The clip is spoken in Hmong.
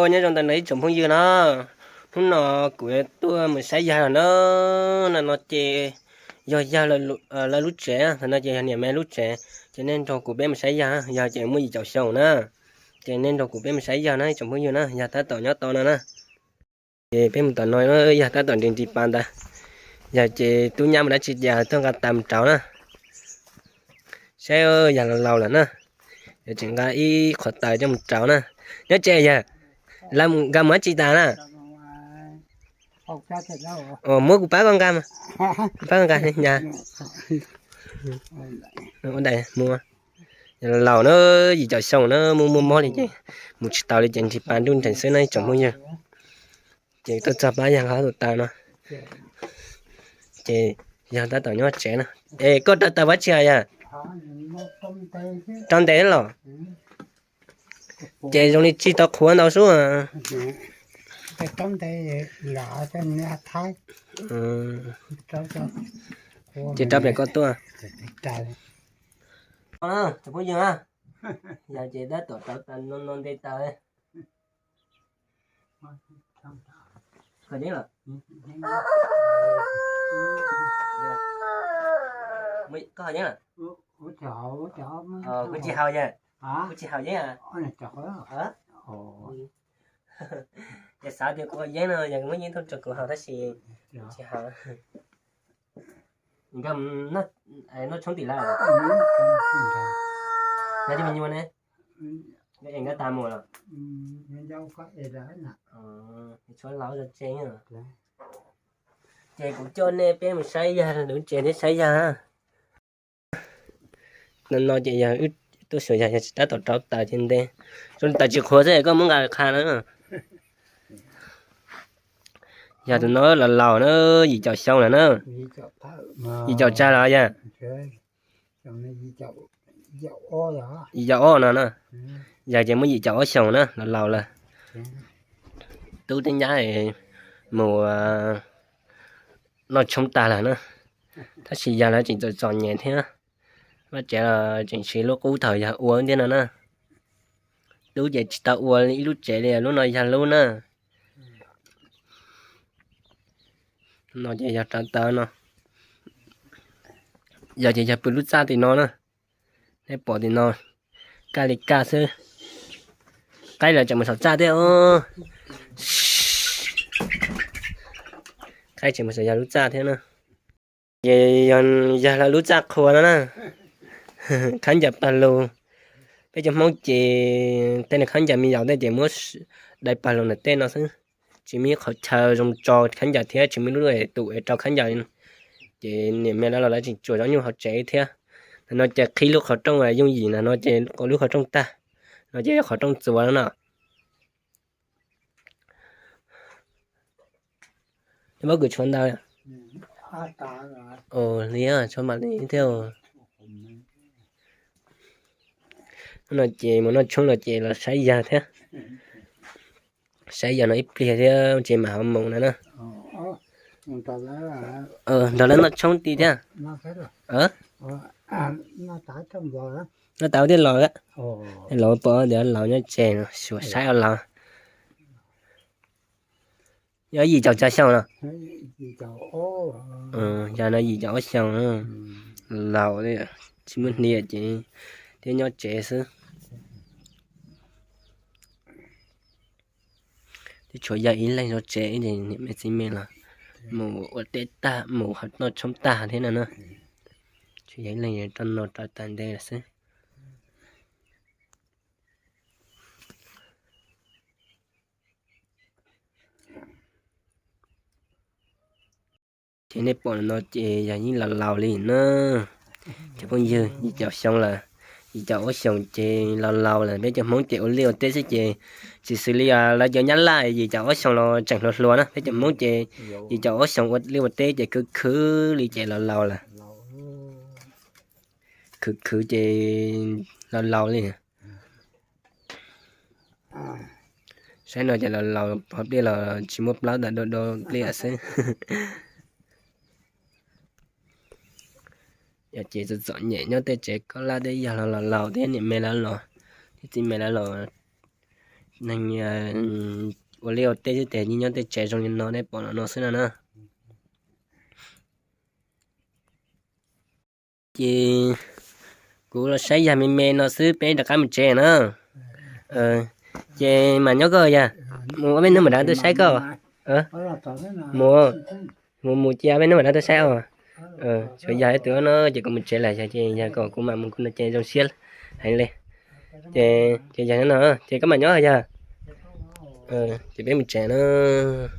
Nyob zoo ntawm no ib tsoom phooj ywg na, hnub no kuv tuaj mus saib yawg lawm na. No no ces yog yawg lawv lub tsev, no ces yog niam me lub tsev. Ces nej nrog kuv peb mus saib yawg, yawg ces muaj yim caum xyoo na. Ces nej nrog kuv peb mus saib yawg na ib tsoom phooj ywg na, yawg tab tom nyob tod no na. Ces peb mus tom no, yawg tab tom nris nris pas ntawd. Yawg ces tub nyab mus dab tsi cas tuaj nqa taws mus rauv na. Saib yawg laus laus lawm na. Yawg tseem nqa ib qhov taws coj mus rauv na. Nyob tsev yawg, nkawd mus dab tsi tas na? Muab kuv pab koj nqa, pab koj nqa nyas. Yawg laus na, yim caum xyoo na, muaj muaj mob li ces mus tsis tau li ces nrig pas nruj nreem xwb na ib tsoom phooj ywg. Ces tuaj txog pab yawg nqa tus taws no. Ces yawg tab tom nyob tsev na. Es koj rauv taws ua tsi os yawg? Rauv ntev los? Ces zoo li tsis tau qhuav ntau sub. Ces rauv pem koj tuaj. Tsoom phooj ywg, yawg ces tab tom rauv taws no no nte taws. Koj yeeb lawm? Koj haus yeeb lawm? Kuv tsis haus yawg. Kuv tsis haus yeeb. Yawg xav tias kuv haus yeeb no yawg muab yeeb tuaj rau kuv haus tab sis tsis haus. Nkawd noj tshoob tim lawv? Nkawd cov me nyuam ne? Nkawd es nkawd tas mus los? Tshuav laus zog tsev. Ces kuv coj nej peb mus saib yawg lub tsev thiab saib yawg. No no ces yawg wb tuaj xyuas yawg, yawg tab tom rauv taws ces nte, rauv taws tsis qhuav xwb koj muab nqa qha na. Yog tus no los laus na, yim caum xyoo lawm na. Yim caum tsawg los yawg? Yim caum ob no na. Yawg ces muaj yim caum ob xyoos na, los laus lawm. Tub thiab nyab mus noj tshoob tag lawm na, tab sis yawg lawv tseem txom txom nyem thiab. Vaj tsev los tseem siv lub qub thaum yawg ua thiab no na. Tub ces tsis tau ua ib lub tsev li, lub no yog lub na. No ces yog rauv taws no. Yog ces yog pw lub txaj tim no na. Nej pom tim no, kaj li kaj xwb. Qaib lawv tseem mus saum txaj thiab os. Qaib tseem mus saum yawg lub txaj thiab na. Ces yog lawv lub txaj qhua no na. Khaub ncaws pawg lug. Peb cov Hmoob ces tej niag khaub ncaws me yaus tej ces muab dai pawg lug ntawm tej no xwb. Tsis muaj qhov chaw zoo tso khaub ncaws thiab tsis muaj lub tus es rau khaub ncaws. Ces niam me lawv los lawv tseem tsuas zov nyuj hauv tsev thiab. Ntawm no ces qhib lub qhov rooj yooj yim, ntawm no ces lub qhov rooj tag. No ces yog qhov rooj txuas no na. Neb muab kws tshuav ntawd. Ua li, tshuav mam li thiab. No ces mus noj tshoob los ces los saib yawg thiab. Saib yawg no ib pliag thiab ces mam ho mus no na. Nrog lawv noj tshoob ti thiab. Noj tas thiaj los. Los pom tias laus nyob tsev no, xyuas saib ua laus. Yog yim caum tsawg xyoo no? Yog no yim caum ob xyoo, laus, tsis muaj hnia ces thiab nyob tsev xwb. Twb tshuav yawg ib leeg zov tsev, niam me txiv me los mus ua teb tag, mus noj tshoob tag thiab no na. Tshuav yawg ib leeg rau no rau tas nte lawm xwb. Ces nej pom no ces yog yeej laus laus li na. Cov phooj ywg, yim caum xyoo lawm, yim caum ob xyoos ces laus laus lawm. Peb cov Hmoob ces ua liaj ua teb xwb ces tsis xws li lawv cov Nyab Laj yim caum ob xyoos los tseem hluas hluas na. Peb cov Hmoob ces yim caum ob xyoos ua liaj ua teb ces khwv khwv li ces laus laus lawm. Khwv khwv ces laus laus li. Saib no ces laus laus, pov pliaj los tsis muaj plaub ntawm dua dua pliaj xwb. Yog ces txom txom nyem nyob tej tsev koj laj tej yog los laus laus thiab, niam me lawv los, txiv me lawv los neeg ua liaj ua teb xwb ces nyob tej tsev zoo li no nej pom no no xwb no na. Ces kuv los saib yag me me no xwb peb rov qab mus tsev na. Ces mam nyob koj yag, mus ob peb hnub mam rov tuaj saib koj. Mus, mus mus cia ob peb hnub mam rov tuaj saib os. Tsuas yog ib tug no ces kuv mus tsev lawm yog ces yog kom kuv mam mus kuv no ces zoo siab heev li. Ces ces yog no ces koj mam nyob yag. Ces peb mus tsev na.